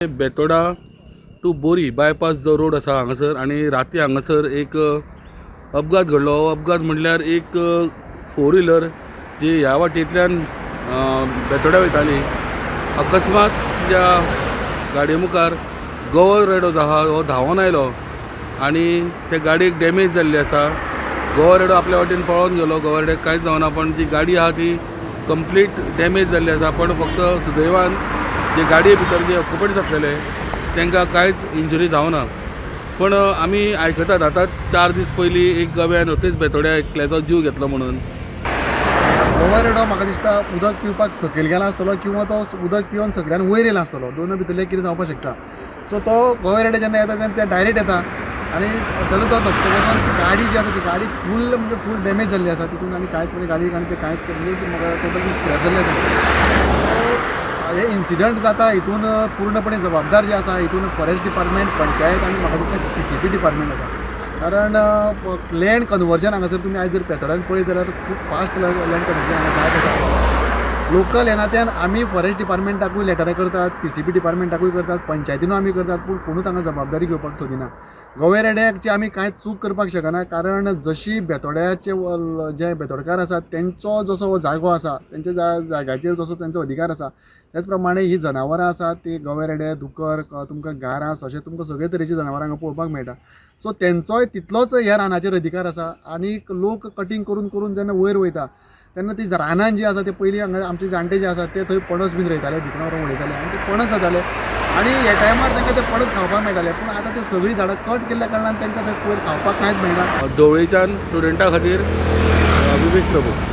Betora two बोरी bypass जो road आसा हांगासर आनी राती हांगासर एक अपघात घडलो. हो अपघात म्हणल्यार एक फोर व्हिलर जी ह्या वाटेंतल्यान बेतोड्या वयताली, अकस्मात त्या गाडये मुखार गवो रेडो जो आहा हो धांवोन आयलो आनी ते गाडयेक डॅमेज जाल्ली आसा. गोवा रेडो आपल्या वाटेन पळोन गेलो. गोवा रेड्याक कांयच जावना, पण जी गाडी आहा ती कंप्लीट डॅमेज जाल्ली आसा. पण फक्त सुदैवान जे गाडये भितर जे ऑक्युपंट्स आसलेले तांकां कांयच इंजुरी जावना. पण आमी आयकतात आतां 4 दीस पयलीं एक गव्यान थंयच बेतोड्या एकल्याचो जीव घेतलो म्हणून. गवो रेडो म्हाका दिसता उदक पिवपाक सकयल गेला आसतलो किंवा तो उदक पिवन सगळ्यान वयर येयला आसतलो. दोनूय भितरलें कितें जावपाक शकता. सो तो गवो रेडे जेन्ना येता तेन्ना ते डायरेक्ट येता आनी ताजो तो धपको बसून ती गाडी जी आसा ती गाडी फूल, म्हणजे फूल डॅमेज जाल्ली आसा तितून आनी कांयच, म्हणजे गाडयेक आनी ते कांयच, म्हणजे म्हाका टोटली स्क्रॅप जाल्ली आसा. सो हे इन्सिडंट जाता हितून पूर्णपणे जबाबदार जे आसा हितून फॉरेस्ट डिपार्टमेंट, पंचायत आनी म्हाका दिसता टीसीपी डिपार्टमेंट आसा. कारण लँड कन्वर्जन हांगासर तुमी आयज जर बेतोड्यान पळयत जाल्यार खूब फास्ट लँड कन्वर्जन हांगा जायत आसा. लोकल ह्या नात्यान आमी फॉरेस्ट डिपार्टमेंटाकूय लेटरां करतात, टीसीपी डिपार्टमेंटाकूय करतात, पंचायतीनूय आमी करतात, पूण कोणूच हांगा जबाबदारी घेवपाक सोदिना. गोवे रेड्याची आमी कांयच चूक करपाक शकना, कारण जशी बेतोड्याचे जे बेतोडकार आसात तेंचो जसो हो जागो आसा, तेंच्या जाग्याचेर जसो तेंचो अधिकार आसा, त्याच प्रमाणे ही जनावरां आसात ती गवे रेडे, दुकर, तुमकां गारां, अशें तुमकां सगळे तरेची जनावरां हांगा पळोवपाक मेळटा. सो तेंचोय तितलोच ह्या रानाचेर अधिकार आसा. आनी लोक कटींग करून करून जेन्ना वयर वयता तेन्ना ती रानां जी आसा ते पयलीं हांगा आमचे जाणटे जे आसात ते थंय पणस बीन रोयताले, भिकणां व्हरून उडयताले आनी ते पणस जाताले आनी ह्या टायमार तांकां ते पणस खावपाक मेळटाले. पूण आतां ते सगळीं झाडां कट केल्ल्या कारणान तांकां थंय वयर खावपाक कांयच मेळना. ढवळीच्यान स्टुडंटा खातीर विवेक प्रभू.